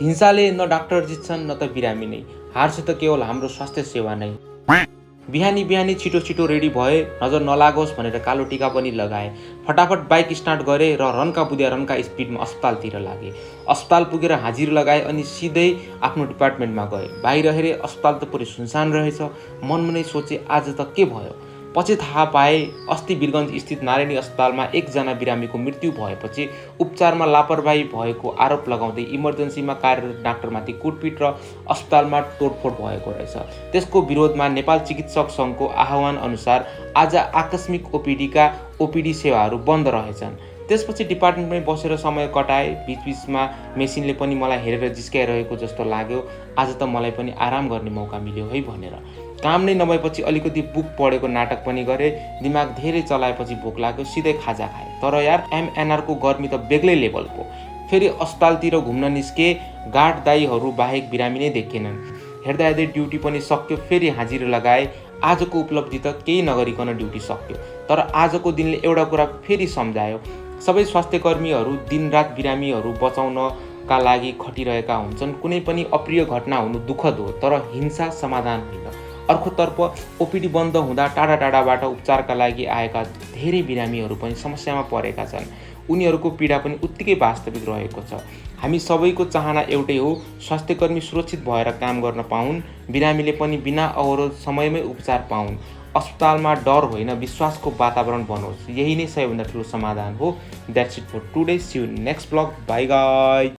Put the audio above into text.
हिंसाले न डाक्टर जित्छन् न त बिरामी नै, हार्छ त केवल हाम्रो स्वास्थ्य सेवा नै। बिहानी बिहानी छिटो छिटो रेडी भए, नजर नलागोस् भनेर कालो टिका पनि लगाए। फटाफट बाइक स्टार्ट गरे र रन्का बुद्या रन्का स्पिडमा अस्पतालतिर लागे। अस्पताल पुगेर हाजिर लगाए अनि सिधै आफ्नो डिपार्टमेन्टमा गए। बाहिर हेरे अस्पताल त पुरै सुनसान रहेछ। मनमा नै सोचे आज त के भयो। पछि थाहा पाए अस्ति वीरगञ्ज स्थित नारायणी अस्पतालमा एकजना बिरामीको मृत्यु भएपछि उपचारमा लापरवाही भएको आरोप लगाउँदै इमर्जेन्सीमा कार्यरत डाक्टरमाथि कुटपिट र अस्पतालमा तोडफोड भएको रहेछ। त्यसको विरोधमा नेपाल चिकित्सक सङ्घको आह्वान अनुसार आज आकस्मिक ओपिडी सेवाहरू बन्द रहेछन्। त्यसपछि डिपार्टमेन्टमै बसेर समय कटाए। बिचबिचमा मेसिनले पनि मलाई हेरेर जिस्काइरहेको जस्तो लाग्यो। आज त मलाई पनि आराम गर्ने मौका मिल्यो है भनेर। काम नै नभएपछि अलिकति बुक पढेको नाटक पनि गरे। दिमाग धेरै चलाएपछि भोक लाग्यो, सिधै खाजा खाए। तर यार एमएनआरको गर्मी त बेग्लै लेभलको। फेरि अस्पतालतिर घुम्न निस्के। गार्ड दाइहरू बाहेक बिरामी नै देखिएनन्। हेर्दा हेर्दै ड्युटी पनि सक्यो। फेरि हाजिर लगाए। आजको उपलब्धि त केही नगरिकन ड्युटी सक्यो। तर आजको दिनले एउटा कुरा फेरि सम्झायो, सबै स्वास्थ्यकर्मीहरू दिनरात बिरामीहरू बचाउनका लागि खटिरहेका हुन्छन्। कुनै पनि अप्रिय घटना हुनु दुःखद हो, तर हिंसा समाधान होइन। अर्कोतर्फ ओपिडी बन्द हुँदा टाढा टाढाबाट उपचारका लागि आएका धेरै बिरामीहरू पनि समस्यामा परेका छन्। उनीहरूको पीडा पनि उत्तिकै वास्तविक रहेको छ। हामी सबैको चाहना एउटै हो, स्वास्थ्यकर्मी सुरक्षित भएर काम गर्न पाउन्, बिरामीले पनि बिना अवरोध समयमै उपचार पाउन्। अस्पतालमा डर होइन, विश्वासको वातावरण बनोस्। यही नै सबैभन्दा ठुलो समाधान हो। That's it for today. See you next blog. Bye guys.